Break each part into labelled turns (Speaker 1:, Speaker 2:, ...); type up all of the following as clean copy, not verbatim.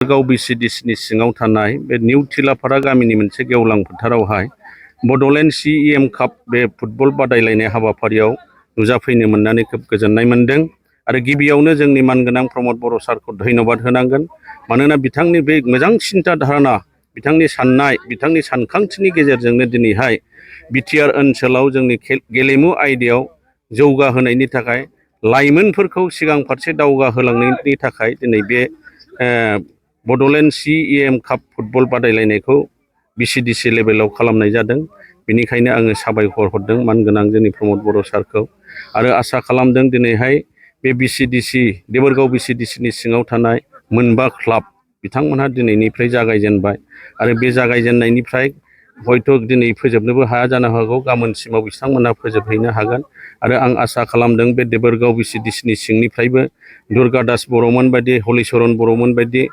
Speaker 1: गाव बिसिडिसिनि सिङाव थानाय बे निउ थिलाफारा गामिनि मोनसे गेवलां फोथारावहाय बड'लेण्ड CEM काप बे फुटबल बादायलायनाय हाबाफारियाव नुजाफैनो मोननानै खोब गोजोननाय मोनदों आरो गिबियावनो जोंनि मानगोनां प्रमद बर' सारखौ धन्यबाद होनांगोन मानोना बिथांनि बे मोजां सिन्था धारणा बिथांनि साननाय बिथांनि सानखांथिनि गेजेरजोंनो दिनैहाय बिटिआर ओनसोलाव जोंनि गेलेमु आयदायाव जौगाहोनायनि थाखाय लाइमोनफोरखौ सिगां फारसे दावगाहोलांनायनि थाखाय दिनै बे बड'लेण्ड CEM काप फुटबल बादायलायनायखौ बिसिडिसि लेभेलाव खालामनाय जादों। बेनिखायनो आङो साबायखर हरदों मानगोनां जोंनि प्रमद बर' सारखौ आरो आसा खालामदों दिनैहाय बे बिसिडिसि देबोरगाव बिसिडिसिनि सिङाव थानाय मोनबा क्लाब बिथांमोनहा दिनैनिफ्राय जागायजेनबाय आरो बे जागायजेननायनिफ्राय हयथ' दिनै फोजोबनोबो हाया जानो हागौ गाबोनसिमाव बिथांमोनहा फोजोबहैनो हागोन आरो आं आसा खालामदों बे देबोरगाव बिसिडिसिनि सिंनिफ्रायबो दुर्गा दास बर'मोन बायदि हलिचरन बर'मोन बायदि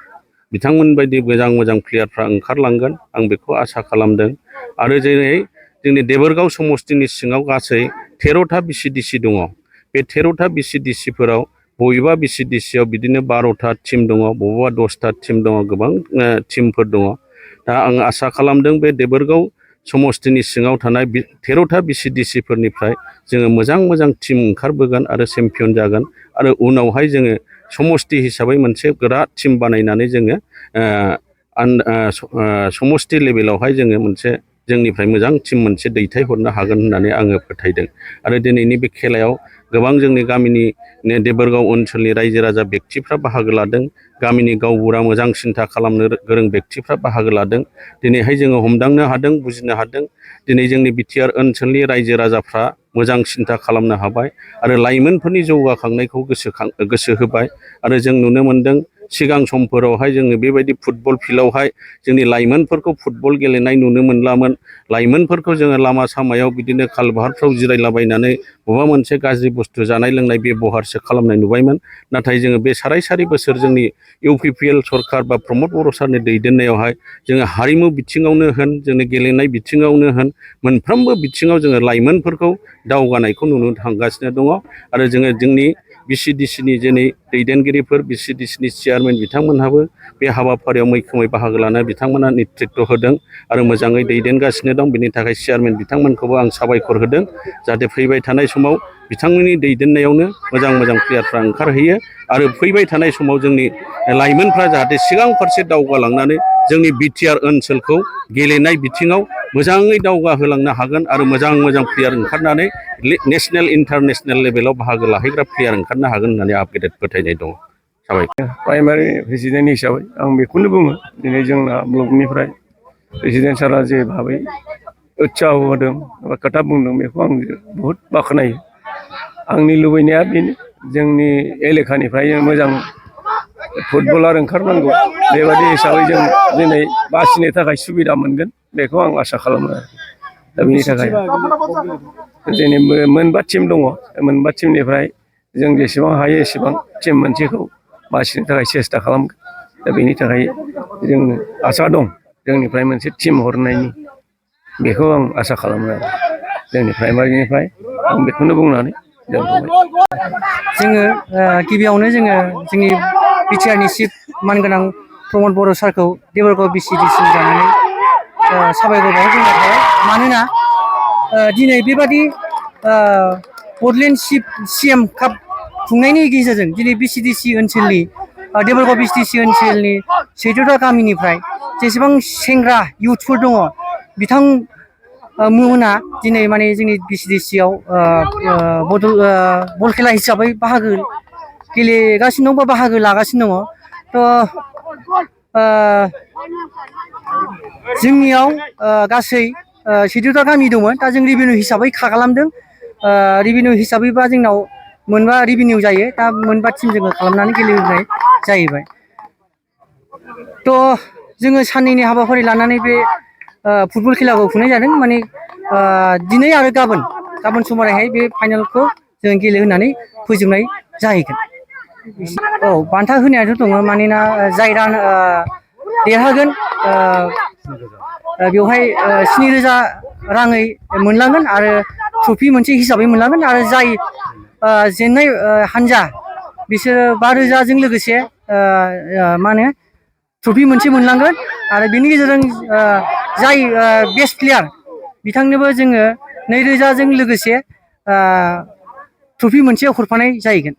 Speaker 1: बिथांमोन बायदि मोजां प्लेयारफ्रा ओंखारलांगोन आं बेखौ आसा खालामदों आरो जेरै जोंनि देबोरगाव समस्तिनि सिङाव गासै 13टा बिसिडिसि दङ। बे 13टा बिसिडिसिफोराव बबेबा बिसिडिसियाव बिदिनो 12टा टिम दङ, बबेबा 10टा टिम दङ, गोबां टिमफोर दङ। दा आं आसा खालामदों बे देबोरगाव समस्तिनि सिङाव थानाय 13टा बिसिडिसिफोरनिफ्राय जोङो मोजां टिम ओंखारबोगोन आरो चेम्पियन जागोन आरो उनावहाय जोङो समस्ति हिसाबै मोनसे बिराद टिम बानायनानै जोङो समस्ति लेभेलावहाय जोङो मोनसे जोंनिफ्राय मोजां टिम मोनसे दैथायहरनो हागोन होननानै आङो फोथायदों आरो दिनैनि बे खेलायाव गोबां जोंनि गामिनि देबोरगाव ओनसोलनि रायजो राजा बेक्तिफ्रा बाहागो लादों। गामिनि गावबुरा मोजां सिन्था खालामनो गोरों बेक्तिफ्रा बाहागो लादों। दिनैहाय जोङो हमदांनो हादों बुजिनो हादों दिनै जोंनि बिटिआर ओनसोलनि रायजो राजाफ्रा मोजां सिन्था खालामनो हाबाय आरो लाइमोनफोरनि जौगाखांनायखौ गोसो होबाय आरो जों नुनो मोनदों सिगां समफोरावहाय जोङो बेबायदि फुटबल फिल्डआवहाय जोंनि लाइमोनफोरखौ फुटबल गेलेनाय नुनो मोनलामोन। लाइमोनफोरखौ जोङो लामा सामायाव बिदिनो खालबाहारफ्राव जिरायलाबायनानै बबेबा मोनसे गाज्रि बुस्थु जानाय लोंनाय बेबहारसो खालामनाय नुबायमोन। नाथाय जोङो बे साराय बोसोर जोंनि UPPL सरकार बा प्रमद बर' सारनि दैदेननायावहाय जोङो हारिमु बिथिङावनो होन जोंनि गेलेनाय बिथिङावनो होन मोनफ्रोमबो बिथिङाव जोङो लाइमोनफोरखौ दावगानायखौ नुनो थांगासिनो दङ आरो जोङो जोंनि बिसिडिसिनि दिनै दैदेनगिरिफोर बिसिडिसिनि चेयारमेन बिथांमोनहाबो बे हाबाफारियाव मैखोमै बाहागो लानो बिथांमोना नेतृत्व होदों आरो मोजाङै दैदेनगासिनो दं। बेनि थाखाय चेयारमेन बिथांमोनखौबो आं साबायखर होदों जाहाथे फैबाय थानाय समाव बिथांमोननि दैदेननायावनो मोजां प्लेयारफ्रा ओंखारहैयो आरो फैबाय थानाय समाव जोंनि लाइमोनफ्रा जाहाथे सिगां फारसे दावगालांनानै जोंनि बिटिआर ओनसोलखौ गेलेनाय बिथिङाव मोजाङै दावगाहोलांनो हागोन आरो मोजां प्लेयार ओंखारनानै नेसनेल इन्टारनेसनेल लेभेलाव बाहागो लाहैग्रा प्लेयार ओंखारनो हागोन होननानै आं गेदेर फोथायनाय दङ। साबायखर।
Speaker 2: प्राइमारि प्रेसिडेन्ट हिसाबै आं बेखौनो बुङो दिनै जोंना ब्लकनिफ्राय प्रेसिडेन्ट सारा जे भाबै उत्साह होदों एबा खोथा बुंदों बेखौ आं बहुद बाख्नायो। आंनि लुबैनाया बेनो जोंनि एलेखानिफ्राय मोजां फुटबलार ओंखारनांगौ बेबादि हिसाबै जों दिनै बासिनो थाखाय सुबिदा मोनगोन बेखौ आं आसा खालामो आरो दा बेनि थाखाय दिनै मोनबा टिम दङ। मोनबा टिमनिफ्राय जों जेसेबां हायो एसेबां टिम मोनसेखौ बासिनो थाखाय सेस्था खालामगोन। दा बेनि थाखाय जों आसा दं जोंनिफ्राय मोनसे टिम हरनायनि बेखौ आं आसा खालामो आरो जोंनि प्राइमारिनिफ्राय आं बेखौनो बुंनानै दोनथ'बाय।
Speaker 3: जोङो गिबियावनो जोङो जोंनि बिटिआरनि चिफ मानगोनां प्रमद बर' सारखौ देबोरगाव बिसिडिसि जानानै साबायखर बावहरग्रोनाय थाबाय। मानोना दिनै बेबादि बड'लेण्ड CEM काप खुंनायनि गेजेरजों दिनै बिसिडिसि ओनसोलनि देबोरगाव बिसिडिसि ओनसोलनि 14टा गामिनिफ्राय जेसेबां सेंग्रा इयुथफोर दङ बिथांमोना दिनै माने जोंनि बिसिडिसिआव बल खेला हिसाबै बाहागो गेलेगासिनो दं बा बाहागो लागासिनो दङ। जोंनियाव गासै 14टा गामि दंमोन। दा जों रेभिनिउ हिसाबै खालामदों। रेभिनिउ हिसाबैबा जोंनाव मोनबा रेभिनिउ जायो। दा मोनबा टिम जोङो खालामनानै गेलेहोनाय जाहैबाय। जोङो साननैनि हाबाफारि लानानै बे फुटबल खेलाखौ खुंनाय जादों। माने दिनै आरो गाबोन समहाय बे फाइनालखौ जों गेलेहोनानै फोजोबनाय जाहैगोन। औ बान्था होनायाथ' दङ मानोना जाय देरहागोन बेवहाय 7,000 राङै मोनलांगोन आरो ट्रफि मोनसे हिसाबै मोनलांगोन आरो जाय जेननाय हानजा बिसोरो 5,000जों लोगोसे ट्रफि मोनसे मोनलांगोन आरो बिनि गेजेरजों जाय बेस्ट प्लेयार बिथांनोबो जोङो 2,000 जों लोगोसे ट्रफि मोनसे हरफानाय जाहैगोन।